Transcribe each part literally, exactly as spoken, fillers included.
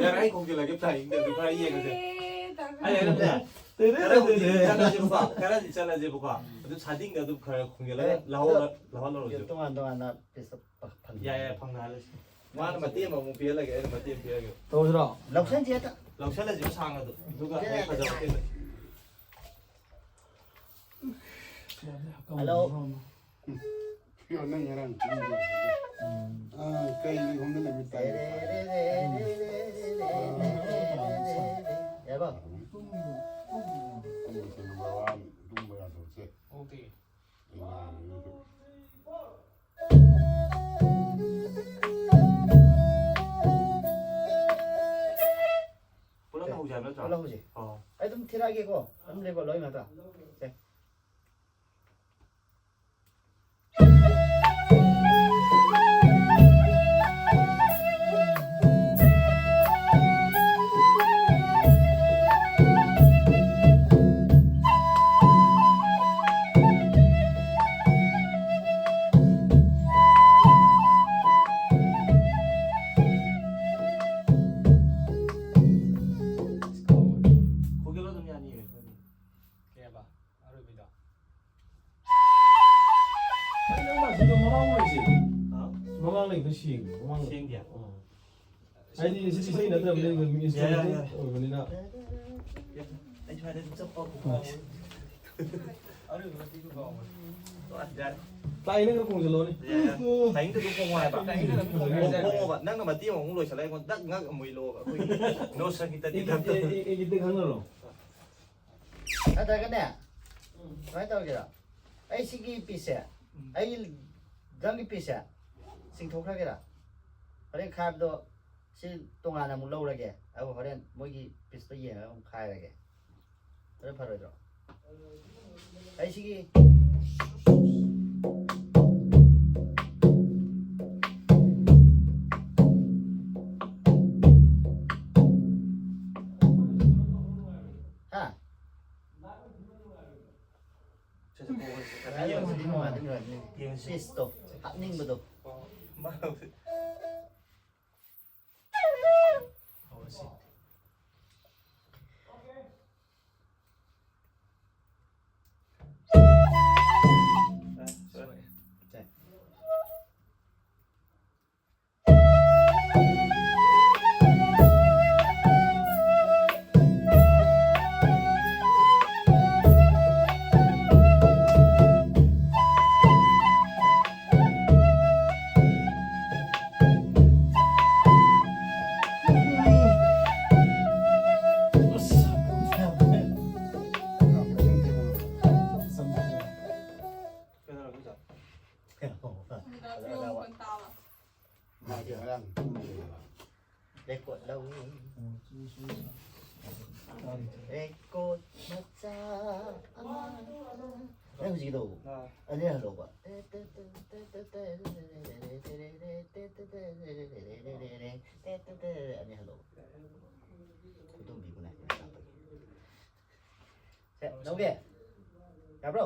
ꯌꯥꯔꯦ, ꯑꯩ ꯈꯣꯡꯖꯤꯜꯂꯒꯦ, ꯐ꯭ꯂꯥꯏꯌꯤꯡꯗ ꯑꯗꯨ ꯈꯔ ꯌꯦꯡꯉꯁꯦ꯫ ꯑꯩ ꯍꯥꯏꯔꯝꯅꯦ, ꯈꯔꯕꯨꯗꯤ ꯆꯠꯂꯁꯦꯕꯀꯣ, ꯈꯔꯗꯤ ꯆꯠꯂꯁꯦꯕꯀꯣ, ꯑꯗꯨꯝ ꯁꯥꯗꯤꯡꯗ ꯑꯗꯨꯝ ꯈꯔ ꯈꯣꯡꯖꯤꯜꯂꯒ ꯂꯧꯍꯧꯔ-, ꯂꯧꯍꯜꯂꯧꯔꯁꯦ꯫ ꯇꯣꯉꯥꯟ ꯇꯣꯉꯥꯟꯅ ꯄꯤꯁꯇ ꯐꯪ-, ꯌꯥꯏ, ꯌꯥꯏ, ꯐꯪꯅꯍꯜꯂꯁꯤ꯫ ꯃꯥꯅ ꯃꯇꯦꯛ ꯑꯃꯃꯨꯛ ꯄꯤꯍꯜꯂꯒꯦ, ꯑꯩꯅ ꯃꯇꯦꯛ ꯑꯃ ꯄꯤꯔꯒꯦ꯫ ꯇꯧꯁꯤꯔꯣ? ꯂꯧꯁꯟꯁꯤ ꯍꯦꯛꯇ꯫ ꯂꯧꯁꯜꯂꯁꯤꯕ ꯁꯥꯡꯅ ꯑꯗꯨꯝ, ꯑꯗꯨꯒ ꯑꯃꯨꯛ ꯐꯖꯕ ꯇꯦꯟꯅ꯫ ꯍꯜꯂꯣ꯫ ꯐꯤꯔꯣꯟ ꯅꯪ ꯉꯔꯥꯡ ꯄꯤꯔꯤꯗꯨꯗꯤ꯫ ꯑꯥ, ꯀꯩ ꯂꯩꯐꯝꯗ ꯂꯩꯃꯤ ꯇꯥꯏ? ꯌꯥꯏꯕ? ꯇꯨꯝꯕ ꯌꯥꯗꯕꯁꯦ꯫ ꯄꯨꯂꯞ ꯍꯧꯖꯦ ꯍꯥꯏꯕ ꯅꯠꯇ꯭ꯔꯣ? ꯄꯨꯂꯞ ꯍꯧꯖꯦ꯫ ꯑꯣ꯫ ꯑꯩ ꯑꯗꯨꯝ ꯊꯤꯔꯛꯑꯒꯦꯀꯣ꯫ ꯑꯗꯨꯝ ꯂꯦꯞꯄꯣ ꯂꯣꯏ ꯉꯥꯛꯇ꯫ ꯁꯦ꯫ ꯈꯣꯏꯒꯦꯜ ꯑꯗꯨꯝ ꯌꯥꯅꯤꯌꯦ꯫ ꯀꯩ ꯍꯥꯏꯕ? ꯑꯔꯣꯏꯕꯤꯗꯣ꯫ ꯑꯩ ꯅꯪ ꯃꯥꯁꯤꯗꯣ ꯃꯃꯥꯡ ꯑꯣꯏꯔꯤꯁꯦ꯫ ꯍꯥ? ꯃꯃꯥꯡ ꯂꯩꯕ ꯁꯦꯡꯗꯦ, ꯃꯃꯥꯡ ꯂꯩꯕ꯫ ꯁꯦꯡꯗꯦ? ꯑꯥ꯫ ꯍꯥꯏꯗꯤ ꯁꯤ ꯏꯁꯩ ꯅꯠꯇ꯭ꯔꯕꯅꯤꯅ, ꯌꯥꯏ, ꯌꯥꯏ, instrumental ꯌꯥꯏ꯫ ꯑꯣꯏꯕꯅꯤꯅ꯫ ꯑꯩ ꯁ꯭ꯋꯥꯏꯗ ꯑꯗꯨꯝ ꯆꯠꯄ ꯀꯥꯎꯕ꯫ ꯑꯔꯣꯏꯕ ꯃꯇꯦꯛꯇꯣ ꯀꯥꯎꯕ꯫ ꯑꯁ, ꯌꯥꯔꯦ꯫ ꯇꯥꯏꯅ ꯈꯔ ꯈꯣꯡꯖꯤꯜꯂꯣꯅꯦ꯫ ꯌꯥꯏ, ꯌꯥꯏ꯫ ꯇꯥꯏꯅꯤꯡꯗ ꯑꯗꯨꯝ ꯈꯣꯡꯉꯣ ꯍꯥꯏꯕ꯫ ꯇꯥꯏꯅꯤꯡꯗ ꯑꯗꯨꯝ ꯈꯣꯡꯉꯣ꯫ ꯈꯣꯡꯉꯣꯕ꯫ ꯅꯪꯅ ꯃꯇꯦꯛ ꯑꯃꯃꯨꯛ ꯂꯣꯏꯁꯤꯜꯂꯒ ꯑꯩꯉꯣꯟꯗ ꯗꯛ ꯉꯛ ꯑꯃꯨꯛ ꯏꯜꯂꯛꯑꯣꯕ꯫ ꯑꯩꯈꯣꯏꯒꯤ ꯅꯣꯠ ꯁꯪꯒꯤꯠꯇꯗꯤ ꯑꯩ ꯒꯤꯠꯇ, ꯅꯠꯇꯕ꯫ ꯑꯩ, ꯑꯩ ꯒꯤꯠꯇ ꯈꯪꯅꯔꯣ꯫ ꯅꯠꯇ꯭ꯔꯒꯅꯦ, ꯁꯨꯃꯥꯏꯅ ꯇꯧꯔꯒꯦꯔꯣ? ꯑꯩ ꯁꯤꯒꯤ ꯄꯤꯁꯁꯦ, ꯎꯝ꯫ ꯑꯩ ꯗ꯭ꯔꯝꯒꯤ ꯄꯤꯁꯁꯦ ꯆꯤꯡꯊꯣꯛꯈ꯭ꯔꯒꯦꯔꯥ? ꯍꯣꯔꯦꯟ ꯈꯥꯏꯕꯗꯣ ꯁꯤ ꯇꯣꯉꯥꯟꯅ ꯑꯃꯨꯛ ꯂꯧꯔꯒꯦ, ꯑꯗꯨꯒ ꯍꯣꯔꯦꯟ ꯃꯣꯏꯒꯤ ꯄꯤꯁꯇꯣ ꯌꯦꯡꯉꯒ ꯑꯃꯨꯛ ꯈꯥꯏꯔꯒꯦ꯫ ꯑꯗꯨ ꯐꯔꯣꯏꯗ꯭ꯔꯣ? ꯑꯩ ꯁꯤꯒꯤ ꯍꯥ? ꯁꯦ, ꯁꯦ, ꯀꯣꯛ ꯍꯣꯏ, ꯁꯦ, ꯈꯔ ꯌꯦꯡꯉꯁꯤ꯫ ꯌꯦꯡꯉꯁꯤ꯫ ꯄꯤꯁꯇꯣ, ꯍꯥꯞꯅꯤꯡꯕꯗꯣ꯫ ꯑꯣ, ꯃꯥ ꯍꯧꯖꯤꯛ꯫ ꯔꯦꯀꯣꯔꯗ ꯂꯧꯏ꯫ ꯔꯦꯀꯣꯔꯗ ꯃꯆꯥ ꯑꯃ꯫ ꯅꯪ ꯍꯧꯖꯤꯛꯀꯤꯗꯣ ꯑꯥ꯫ ꯑꯅꯤꯔꯛ ꯍꯜꯂꯧꯕ꯫ ꯑꯅꯤ ꯍꯜꯂꯧꯕ꯫ ꯈꯨꯗꯣꯝꯕꯤꯕꯨ ꯅꯥꯏ ꯅꯥꯏ ꯀꯥꯞꯄꯒꯤ꯫ ꯁꯦ, ꯂꯧꯒꯦ꯫ ꯌꯥꯕ꯭ꯔꯣ?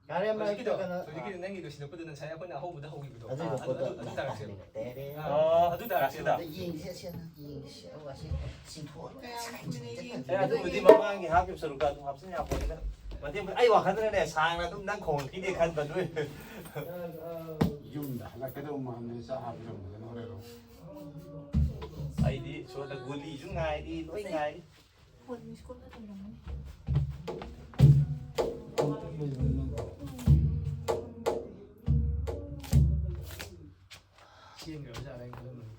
ꯌꯥꯔꯦ, ꯃꯔꯛꯇ ꯍꯧꯖꯤꯛꯀꯤꯗꯣ, ꯀꯩꯅꯣ, ꯍꯧꯖꯤꯛꯀꯤꯗꯣ ꯅꯪꯒꯤꯗꯣ ꯁꯤꯜꯂꯛꯄꯗꯨꯅ ꯉꯁꯥꯏ ꯑꯩꯈꯣꯏꯅ ꯑꯍꯧꯕꯗ ꯍꯧꯈꯤꯕꯗꯣ꯫ ꯑꯗꯨꯏꯗꯣ ꯑꯥ, ꯑꯗꯨ, ꯄꯣꯠꯇꯣ ꯑꯗꯨ, ꯑꯗꯨ ꯇꯥꯔꯛꯁꯦꯕ꯫ ꯇꯦꯔꯦ꯫ ꯑꯥ, ꯑꯗꯨ ꯇꯥꯔꯛꯁꯦ, ꯑꯗꯣ꯫ ꯑꯝꯇ ꯌꯦꯡꯁꯤ, ꯑꯁꯤ ꯑꯝꯇ ꯌꯦꯡꯁꯤ꯫ ꯑꯣ, ꯑꯁꯤ ꯁꯤꯟꯊꯣꯛꯑꯒ ꯀꯌꯥꯝ ꯀꯨꯏꯅ ꯌꯦꯡꯗꯣꯏꯅꯣ? ꯑꯦ, ꯑꯗꯨꯕꯨꯗꯤ ꯃꯃꯥꯡꯒꯤ ꯍꯥꯞꯈꯤꯕ ꯁꯔꯨꯛꯇ ꯑꯗꯨꯝ ꯍꯥꯞꯆꯤꯟ ꯌꯥꯄꯣꯠꯅꯤꯗ꯫ ꯃꯇꯦꯡ, ꯑꯩ ꯋꯥꯈꯜꯗꯅꯅꯦ, ꯁꯥꯡꯅ ꯑꯗꯨꯝ ꯅꯪ ꯈꯣꯡꯉꯛꯈꯤꯅꯦ ꯈꯟꯕ, ꯑꯗꯨ ꯑꯣꯏꯔ-꯫ ꯌꯨꯝꯗ ꯍꯜꯂꯛꯀꯗꯧ ꯃꯥꯟꯗꯦ, ꯆꯥꯛ ꯍꯥꯞꯄꯤꯔꯝꯕꯗꯨꯅ ꯍꯣꯔꯦꯟ꯫ ꯑꯩꯗꯤ ꯁꯨꯝ ꯒꯨꯂꯤꯁꯨ ꯉꯥꯏꯔꯤ, ꯂꯣꯏ ꯉꯥꯏꯔꯤ꯫ ꯐꯣꯟ ꯃꯤꯁ ꯀꯣꯜ ꯈꯛꯇ ꯂꯩꯔꯝꯒꯅꯤ꯫ ꯆꯦꯟꯈ꯭ꯔꯕ ꯖꯥꯠꯂ ꯍꯥꯏꯅ ꯈꯜꯂꯝꯕꯅꯤ꯫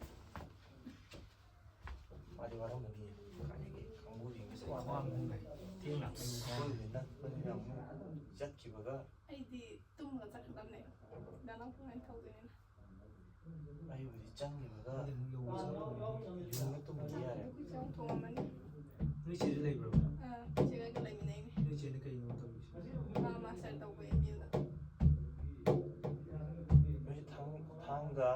ꯃꯥꯗꯤ ꯋꯥꯔꯝꯒꯅꯤ꯫ ꯀꯥꯏꯗꯒꯤ ꯀꯥꯡꯕꯨꯗꯤ ꯉꯁꯥꯏ ꯋꯥꯔꯝꯒꯅꯤ꯫ ꯊꯦꯡ ꯂꯥꯛꯄꯩ ꯋꯥꯔꯝꯒꯅꯤ꯫ ꯅꯛꯄꯅꯤꯅ ꯑꯃꯨꯛ ꯆꯠꯈꯤꯕꯒ꯫ ꯑꯩꯗꯤ ꯇꯨꯝꯃꯒ ꯆꯠꯀꯗꯕꯅꯦ꯫ ꯗꯥ ꯅꯥꯎꯇꯣ ꯍꯣꯏꯅ ꯊꯧꯗꯣꯏꯅꯤꯅ꯫ ꯑꯩꯕꯨꯗꯤ ꯆꯪꯈꯤꯕꯒ ꯑꯗꯨꯗꯤ ꯑꯃꯨꯛ ꯌꯧꯕ ꯆꯠꯄ ꯑꯣꯏꯔꯗꯤ ꯌꯨꯝꯗ ꯇꯨꯝꯕꯗꯤ ꯌꯥꯔꯦ꯫ ꯑꯩꯈꯣꯏ ꯆꯦ ꯑꯃꯨꯛ ꯊꯣꯡꯉꯝꯃꯅꯤ꯫ ꯅꯣꯏ ꯆꯦꯁꯨ ꯂꯩꯕ꯭ꯔꯣ? ꯑꯥ, ꯑꯩꯈꯣꯏ ꯆꯦꯒ ꯑꯩꯒ ꯂꯩꯃꯤꯟꯅꯩꯅꯦ꯫ ꯅꯣꯏ ꯆꯦꯅ ꯀꯩꯅꯣ ꯇꯧꯔꯤꯁꯦ? ꯃꯥ ꯃꯥꯁꯇꯔ ꯇꯧꯕ ꯑꯦꯝ ꯌꯨꯗ꯫ ꯅꯣꯏꯁꯦ ꯊꯥꯡ-, ꯊꯥꯡꯒ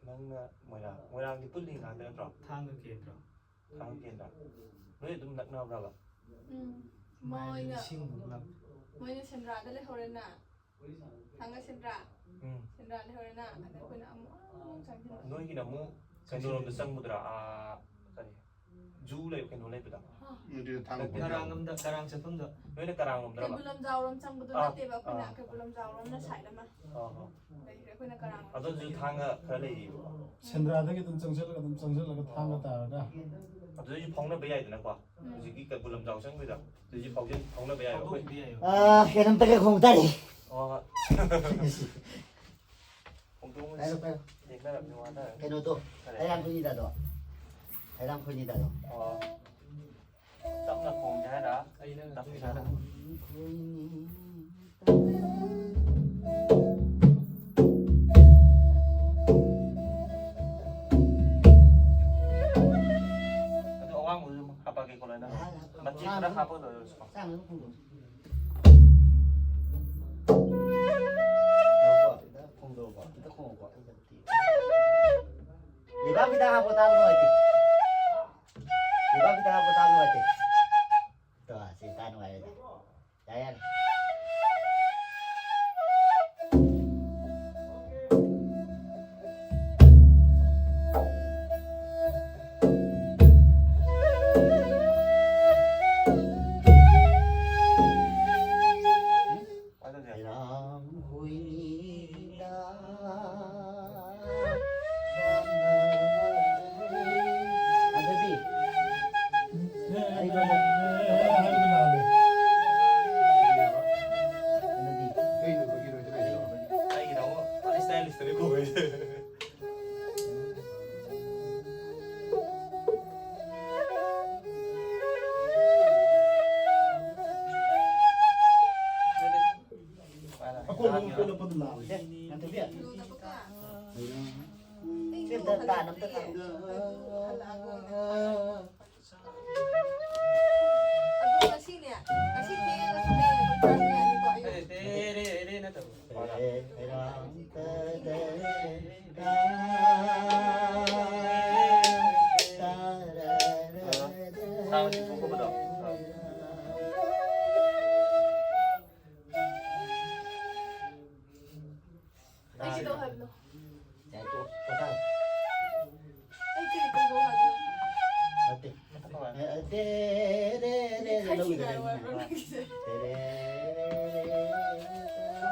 ꯅꯪꯅ ꯃꯣꯏꯔꯥꯡ, ꯃꯣꯏꯔꯥꯡꯗꯤ ꯄꯨꯜꯂꯤ ꯉꯥꯛꯇ ꯅꯠꯇ꯭ꯔꯣ? ꯊꯥꯡꯒ ꯀꯦꯟꯗ꯭ꯔꯣ? ꯊꯥꯡꯒ ꯀꯦꯟꯗ꯭ꯔꯣ? ꯅꯣꯏ ꯑꯗꯨꯝ ꯅꯛꯅꯕ꯭ꯔꯕ? ꯎꯝ꯫ ꯃꯥꯏꯜ ꯃꯣꯏꯅ, ꯂꯤꯁꯤꯡꯃꯨꯛ ꯂꯥꯞꯄꯦ꯫ ꯃꯣꯏꯅ ꯁꯦꯟꯗ꯭ꯔꯥꯗ ꯂꯩꯍꯧꯔꯦꯅ꯫ ꯊꯥꯡꯒ ꯁꯦꯟꯗ꯭ꯔꯥ꯫ ꯎꯝ꯫ ꯁꯦꯟꯗ꯭ꯔꯥ ꯂꯩꯍꯧꯔꯦꯅ꯫ ꯑꯗ ꯑꯩꯈꯣꯏꯅ ꯑꯃꯨꯛ, ꯑꯃꯨꯛ ꯆꯪꯁꯤꯟꯕ꯫ ꯅꯣꯏꯒꯤꯅ ꯑꯃꯨꯛ ꯀꯩꯅꯣꯔꯣꯝꯗ ꯆꯪꯁꯤꯟꯕ꯫ ꯆꯪꯕꯗꯨꯔꯥ? ꯑꯥ, ꯀꯔꯤ? ꯖꯨ ꯂꯩꯕ, ꯀꯩꯅꯣ ꯂꯩꯕꯗꯣ? ꯑꯗꯨꯗꯤ ꯊꯥꯡꯒ ꯅꯠꯇꯦ꯫ ꯀꯔꯥꯡ ꯂꯣꯝꯗ, ꯀꯔꯥꯡ ꯆꯠꯐꯝꯗꯣ꯫ ꯅꯣꯏꯅ ꯀꯔꯥꯡ ꯂꯣꯝꯗꯔꯕ? ꯀꯩꯕꯨꯜ ꯂꯝꯖꯥꯎꯔꯣꯝ ꯆꯪꯕꯗꯣ ꯑꯥ, ꯅꯠꯇꯦꯕ, ꯑꯩꯈꯣꯏꯅ ꯑꯥ꯫ ꯀꯩꯕꯨꯜ ꯂꯝꯖꯥꯎꯔꯣꯝꯅ ꯁꯥꯏꯠ ꯑꯃ꯫ ꯑꯥ, ꯑꯥ꯫ ꯂꯩꯈ꯭ꯔꯦ, ꯑꯩꯈꯣꯏꯅ ꯀꯔꯥꯡ ꯂꯣꯝ ꯑꯗꯣ ꯍꯧꯖꯤꯛ ꯆꯪꯕꯒꯤ꯫ ꯊꯥꯡꯒ ꯈꯔ ꯂꯩꯔꯤꯕ꯫ ꯁꯦꯟꯗ꯭ꯔꯥꯗꯒꯤ ꯑꯗꯨꯝ ꯆꯪꯁꯤꯜꯂꯒ, ꯑꯗꯨꯝ ꯆꯪꯁꯤꯜꯂꯒ ꯊꯥꯡꯒ ꯇꯥꯔꯒ꯫ ꯑꯗꯨꯗꯩꯁꯨ ꯐꯥꯎꯅꯕ ꯌꯥꯏꯗꯅꯀꯣ꯫ ꯎꯝ꯫ ꯍꯧꯖꯤꯛꯀꯤ ꯀꯩꯕꯨꯜ ꯂꯝꯖꯥꯎ ꯆꯪꯕꯩꯗꯣ꯫ ꯑꯗꯨꯗꯩꯁꯨ ꯐꯥꯎꯖꯤꯟ-, ꯐꯥꯎꯅꯕ ꯌꯥꯏꯕ ꯑꯩꯈꯣꯏ꯫ ꯐꯥꯎꯗꯣꯛꯈꯤꯕ ꯌꯥꯏꯌꯦꯕ꯫ ꯑꯥ, ꯀꯩꯅꯣꯝꯇꯒ ꯈꯣꯡ ꯇꯥꯔꯤ꯫ ꯍꯣꯏ, ꯍꯣꯏ꯫ ꯍꯣꯡꯗꯣꯛꯑꯁꯤ꯫ ꯄꯥꯏꯔꯣ, ꯄꯥꯏꯔꯣ꯫ ꯌꯦꯡꯅꯔꯕꯅꯤ, ꯋꯥꯅꯔꯕꯅꯤ꯫ ꯀꯩꯅꯣꯗꯣ, ꯀꯔꯤ? ꯍꯩꯔꯥꯡꯈꯣꯏꯅꯤꯗꯥꯗꯣ꯫ ꯍꯩꯔꯥꯡꯈꯣꯏꯅꯤꯗꯥꯗꯣ꯫ ꯑꯣ꯫ ꯇꯞꯅ ꯈꯣꯡꯁꯦ ꯍꯥꯏꯔ? ꯑꯩ ꯅꯪ ꯇꯞꯅ ꯍꯥꯏꯔ? ꯑꯗꯨ ꯑꯋꯥꯡꯕꯗꯨ ꯑꯗꯨꯝ ꯍꯥꯄꯛꯑꯒꯦꯀꯣ, ꯂꯣꯏꯅ꯫ ꯍꯥꯏꯔ ꯍꯥꯄꯛꯑꯣ꯫ ꯃꯇꯦꯛ ꯈꯔ ꯍꯥꯞꯄꯒ ꯂꯣꯏꯔꯁꯤꯀꯣ꯫ ꯆꯥꯝꯃ ꯑꯗꯨꯝ ꯈꯣꯡꯗꯣꯛꯑꯣ꯫ ꯉꯥꯏꯈꯣꯀꯣ, ꯑꯝꯇ ꯈꯣꯡꯗꯣꯛꯑꯣꯀꯣ, ꯑꯝꯇ ꯈꯣꯡꯉꯣꯀꯣ꯫ ꯂꯩꯕꯥꯛ ꯈꯤꯇꯪ ꯍꯥꯞꯄꯣ, ꯇꯥꯕ ꯅꯨꯡꯉꯥꯏꯇꯦ꯫ ꯂꯩꯕꯥꯛ ꯈꯤꯇꯪ ꯍꯥꯞꯄꯣ, ꯇꯥꯕ ꯅꯨꯡꯉꯥꯏꯇꯦ꯫ ꯇꯣ, ꯁꯤ ꯇꯥ ꯅꯨꯡꯉꯥꯏꯔꯦ꯫ ꯌꯥꯔꯦ, ꯌꯥꯔꯦ꯫ ꯇꯥꯟ ꯑꯝꯇ ꯊꯥꯔꯛꯑꯣ꯫ ꯑꯗꯣ ꯉꯁꯤꯅꯦ, ꯉꯁꯤ ꯊꯦꯡꯉꯒꯁꯨ ꯂꯩꯔꯒ ꯑꯗꯨꯝ ꯆꯥꯕ ꯌꯥꯅꯤꯀꯣ, ꯑꯌꯨꯛ꯫ ꯔꯦ, ꯔꯦ, ꯔꯦ ꯅꯠꯇꯕ꯫ ꯔꯦ, ꯔꯦ, ꯔꯥ, ꯇ, ꯗ, ꯔꯦ, ꯔꯥ, ꯇ, ꯔ, ꯔ, ꯔ, ꯁꯥꯎꯟꯁꯤ ꯊꯣꯛꯄꯗꯣ꯫ ꯑꯩ ꯀꯩꯗꯧ ꯍꯥꯏꯕꯅꯣ? ꯌꯥꯏ, ꯇꯣꯛꯑꯣ, ꯄꯣꯊꯥꯔꯣ꯫ ꯑꯩ ꯀꯔꯤ ꯀꯩꯗꯧ ꯍꯥꯏꯕꯅꯣ? ꯅꯠꯇꯦ꯫ ꯑꯦ, ꯑꯦ, ꯇꯦ, ꯔꯦ, ꯔꯦ, ꯔꯦ, ꯂꯧꯒꯤꯗꯣꯏꯅꯦ꯫ ꯈꯥꯏꯈꯤꯒꯥꯏꯔꯣ ꯍꯥꯏꯕ꯭ꯔꯣ ꯅꯪꯒꯤꯁꯦ? ꯇꯦ, ꯔꯦ, ꯔꯦ, ꯔꯦ, ꯔꯦ, ꯔꯦ꯫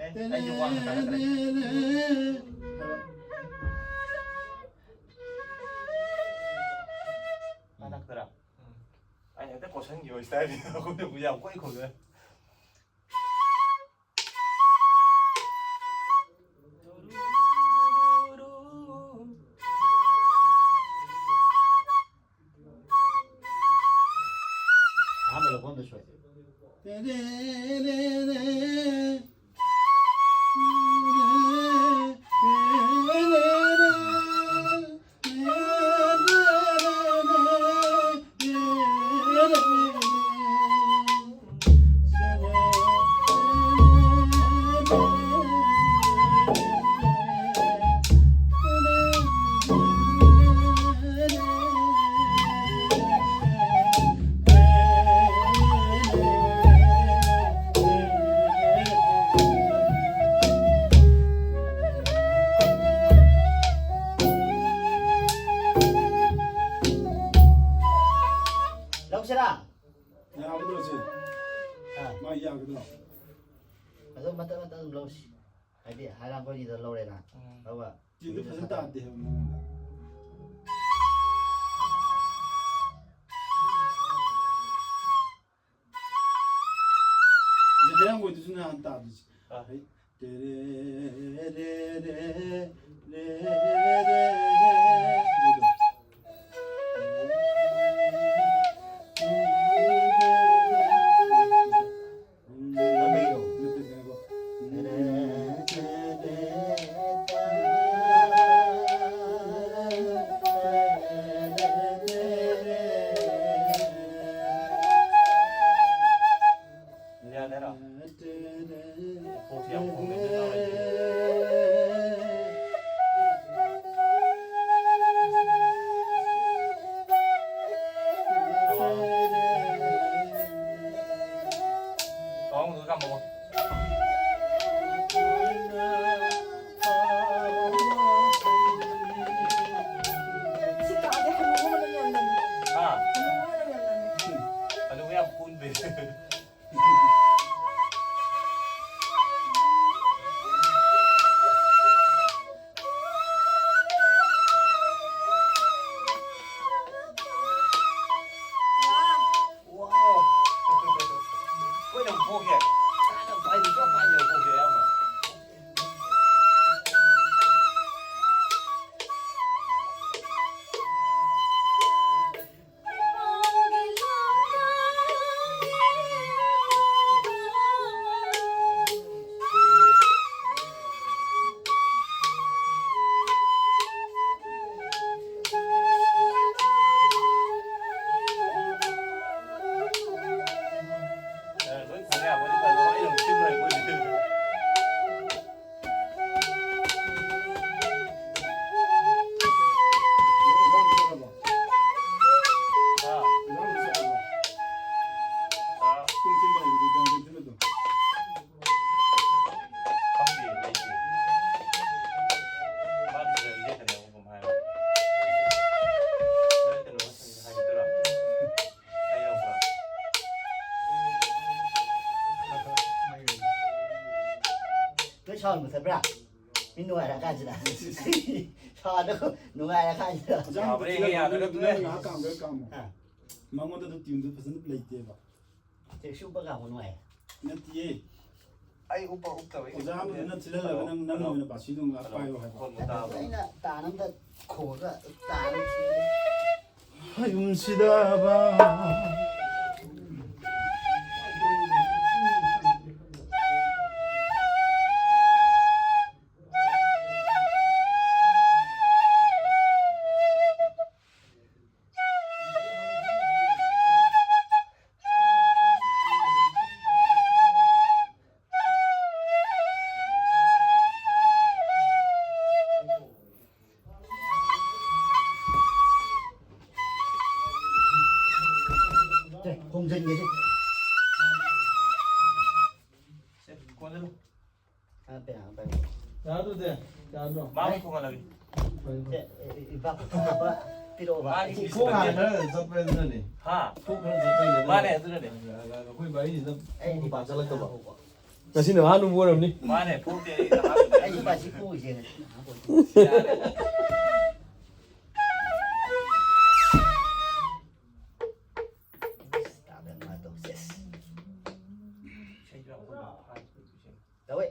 ꯑꯦ, ꯑꯩꯁꯨ ꯋꯥꯡꯅ ꯇꯥꯔꯛꯇ꯭ꯔꯦ꯫ ꯃꯥ ꯂꯥꯛꯇꯣꯏꯔꯥ? ꯑꯩ ꯍꯦꯛꯇ ꯀꯣꯠꯁꯟꯈꯤꯕ ꯁ꯭ꯇꯥꯏꯜꯅꯤ꯫ ꯑꯩꯈꯣꯏꯅꯕꯨ ꯌꯥꯝ ꯀꯣꯏ ꯈꯣꯡꯗꯣꯏ꯫ ꯑꯍꯥꯟꯕ ꯂꯧꯐꯝꯗ ꯁꯣꯏ꯫ ꯌꯥꯒꯗ꯭ꯔꯣ ꯁꯤ? ꯍꯥ? ꯃꯥ ꯌꯥꯒꯗ꯭ꯔꯣ? ꯑꯗꯨꯝ ꯃꯇꯠ ꯃꯇꯠ ꯑꯗꯨꯝ ꯂꯧꯁꯤ꯫ ꯍꯥꯏꯗꯤ ꯍꯥꯏꯔꯥꯡꯒꯣꯏꯒꯤꯗ ꯂꯧꯔꯦꯅ꯫ ꯎꯝ꯫ ꯑꯗꯨꯒ ꯇꯤꯟꯗꯨ ꯐꯖꯅ ꯇꯥꯗꯦ ꯍꯥꯏꯕ ꯃꯉꯣꯟꯗ꯫ ꯁꯤ ꯍꯩꯔꯥꯡꯒꯣꯏꯗꯨꯁꯨ ꯅꯍꯥꯟ ꯇꯥꯗ꯭ꯔꯤꯁꯦ꯫ ꯑꯥ꯫ ꯍꯩ, ꯇꯦꯔꯦ, ꯔꯦ, ꯔꯦ, ꯔꯦ, ꯔꯦ, ꯔꯦ, ꯔꯦ, ꯍꯥꯏꯗꯣ꯫ ꯌꯥꯗꯦꯔꯣ? ꯀꯣꯛꯁꯦ ꯌꯥꯝ ꯈꯣꯡꯒꯟꯕ ꯇꯧꯔꯦ꯫ ꯀꯥꯎꯔꯝꯗꯣꯏ ꯀꯥꯟꯗꯀꯣ꯫ ꯁꯤ ꯀꯥꯗꯤ ꯍꯅꯨꯕ ꯃꯅꯝ ꯌꯥꯝ ꯅꯝꯃꯤ꯫ ꯍꯥ? ꯍꯅꯨꯕ ꯃꯅꯝ ꯌꯥꯝ ꯅꯝꯃꯤ꯫ ꯍꯅꯨꯕ ꯌꯥꯝ ꯀꯨꯟꯕꯤ꯫ Wow! ꯑꯩꯈꯣꯏꯅ ꯑꯃꯨꯛ ꯊꯣꯛꯈ꯭ꯔꯦ꯫ ꯀꯥꯏꯗ ꯄꯥꯏꯗꯣꯏ? ꯁ꯭ꯋꯥꯏ ꯄꯥꯏꯗꯣꯏꯔꯣ? ꯊꯣꯛꯈ꯭ꯔꯦ ꯑꯌꯥꯝꯕ꯫ ꯁꯥꯎꯟ ꯃꯨꯊꯠꯄ꯭ꯔꯥ? ꯃꯤ ꯅꯨꯡꯉꯥꯏꯔꯀꯥꯟꯁꯤꯗ꯫ ꯁꯥꯎꯟꯗꯣ ꯅꯨꯡꯉꯥꯏꯔꯀꯥꯟꯁꯤꯗ꯫ ꯌꯥꯕ꯭ꯔꯦ, ꯌꯥꯗ꯭ꯔꯦ, ꯅꯪ ꯉꯥꯏꯍꯥꯛ ꯀꯥꯝꯒꯦ ꯀꯥꯝꯃꯣ꯫ ꯑꯥ꯫ ꯃꯉꯣꯟꯗ ꯑꯗꯨꯝ ꯇ꯭ꯌꯨꯟꯗꯨ ꯐꯖꯅ ꯂꯩꯇꯦꯕ꯫ ꯆꯦꯛꯁꯨ ꯎꯞꯄ ꯀꯥꯝꯃꯣ ꯅꯨꯡꯉꯥꯏ꯫ ꯅꯠꯇꯤꯌꯦ꯫ ꯑꯩ ꯎꯞꯄ ꯎꯞꯇꯕ ꯑꯩ ꯑꯣꯖꯥ ꯑꯃꯗꯨꯅ ꯊꯤꯜꯍꯜꯂꯒ ꯅꯪ, ꯅꯪ ꯑꯣꯏꯅ ꯕꯥꯁꯤꯗꯣ ꯉꯥꯏꯍꯥꯛ ꯄꯥꯏꯌꯣ ꯍꯥꯏꯕ꯫ ꯈꯣꯟ ꯇꯥꯕ꯭ꯔꯣ? ꯑꯩꯅ ꯇꯥꯟ ꯑꯝꯇ ꯈꯣꯡꯉꯒ ꯇꯥꯟ ꯑꯃ ꯊꯤꯒꯦ꯫ ꯍꯌꯨꯝꯁꯤꯗꯕ꯫ ꯁꯦ, ꯈꯣꯡꯖꯟꯒꯦꯁꯦ꯫ ꯁꯦ, ꯀꯣꯟꯁꯤꯜꯂꯨ꯫ ꯍꯥꯞꯄꯦ, ꯍꯥꯞꯄꯦ꯫ ꯌꯥꯗ꯭ꯔꯣ, ꯗꯦ? ꯌꯥꯗ꯭ꯔꯣ? ꯃꯥ ꯑꯃꯨꯛ ꯈꯣꯡꯍꯜꯂꯒꯦ꯫ ꯁꯦ, ꯏ-, ꯏ-, ꯏꯕꯥ, ꯏꯕꯥ, ꯄꯤꯔꯛꯑꯣꯕ꯫ ꯃꯥꯒꯤ ꯈꯣꯡ ꯍꯥꯟꯅ ꯈꯔ ꯆꯠꯄ ꯑꯗꯨꯅꯅꯦ꯫ ꯍꯥ? ꯈꯣꯡ ꯈꯔ ꯆꯠꯄꯩꯅꯦ ꯑꯗꯨꯅ꯫ ꯃꯥꯅꯦ, ꯑꯗꯨꯅꯅꯦ꯫ ꯑꯩꯈꯣꯏ ꯃꯔꯤꯁꯤꯅ ꯑꯩ ꯈꯣꯡ ꯄꯥꯟ ꯆꯠꯂꯛꯇꯕ꯫ ꯉꯁꯤꯅ ꯑꯍꯥꯟꯕ ꯑꯣꯏꯔꯝꯅꯤ꯫ ꯃꯥꯅꯦ, ꯄꯣꯛꯇꯦ ꯑꯩ ꯅꯍꯥꯟ ꯑꯩꯁꯨ ꯃꯥꯁꯤ ꯄꯣꯛꯏꯁꯦ ꯉꯁꯤ ꯑꯍꯥꯟꯕ ꯑꯣꯏꯗꯣꯏꯅꯤ꯫ ꯌꯥꯔꯦ꯫ ꯇꯥꯕ ꯌꯥꯝ ꯅꯨꯡꯉꯥꯏꯇꯧ, ꯁꯦꯁ꯫ ꯇꯧꯋꯦ꯫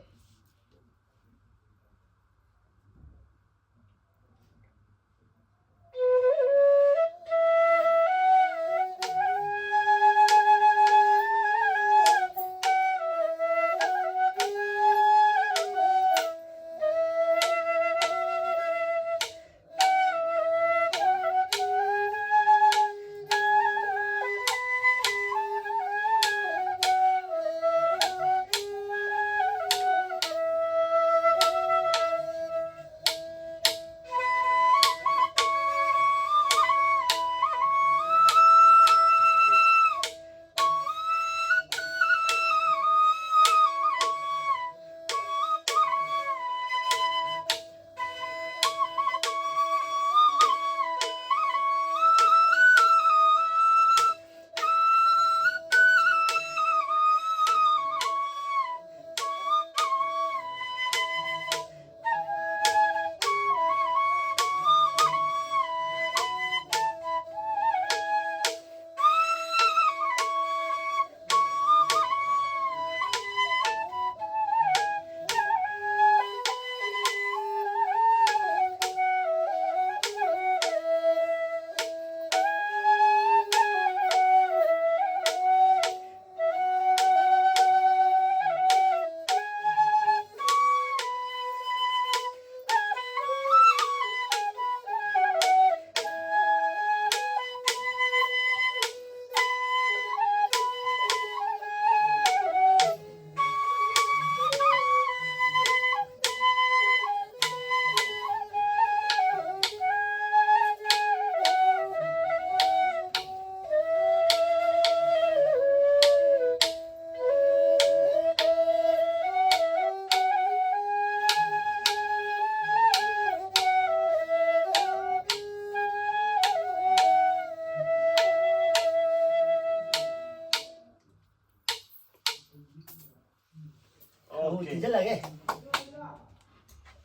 ꯑꯃꯨꯛ ꯊꯤꯖꯤꯜꯂꯒꯦ꯫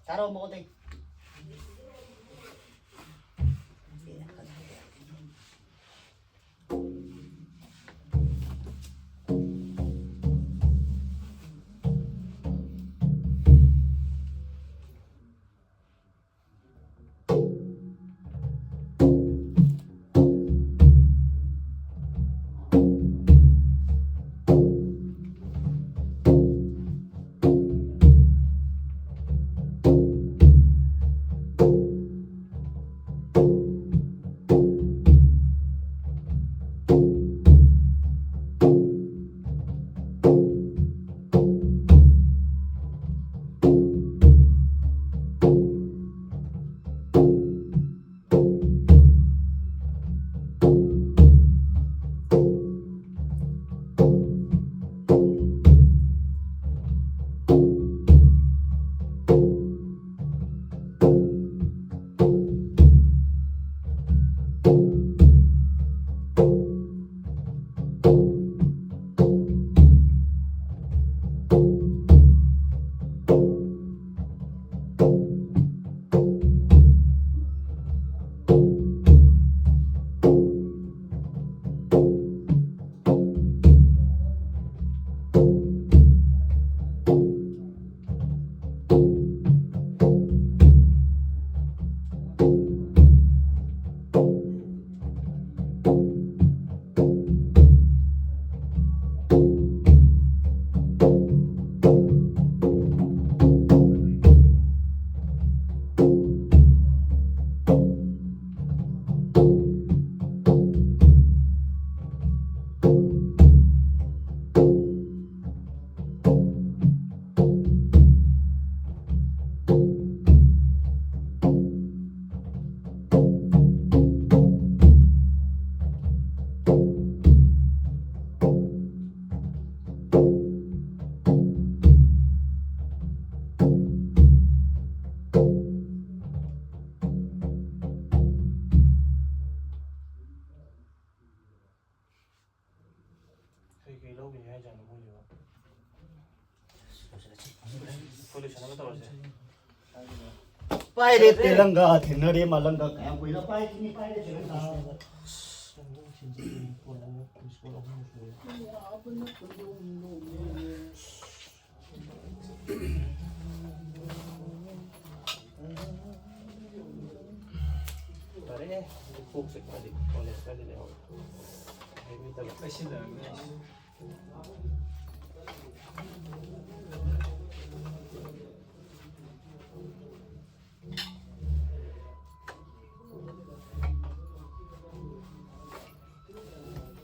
ꯆꯥꯔꯣ ꯃꯉꯣꯟꯗꯩ꯫ ꯀꯩ ꯀꯩ ꯂꯧꯈꯤꯅꯤ ꯍꯥꯏꯖꯥꯠꯅꯣ ꯃꯣꯏꯁꯤꯕꯣ? ꯄꯥꯏꯔꯦ ꯇꯦꯂꯪꯒꯥ, ꯊꯦꯡꯅꯔꯦ ꯃꯥꯂꯪꯒ꯫ ꯀꯌꯥꯝ ꯀꯨꯏꯅ ꯄꯥꯏꯈꯤꯅꯤ? ꯄꯥꯏꯔꯦ ꯇꯦꯂꯪꯒꯥ꯫ ꯐꯔꯦ, ꯀꯣꯛꯁꯦ ꯈꯔꯗꯤ ꯀꯣꯂꯦꯖ ꯈꯔꯗꯤ ꯂꯩꯍꯧꯔꯦ꯫ ꯍꯩꯕꯤꯗꯕ꯫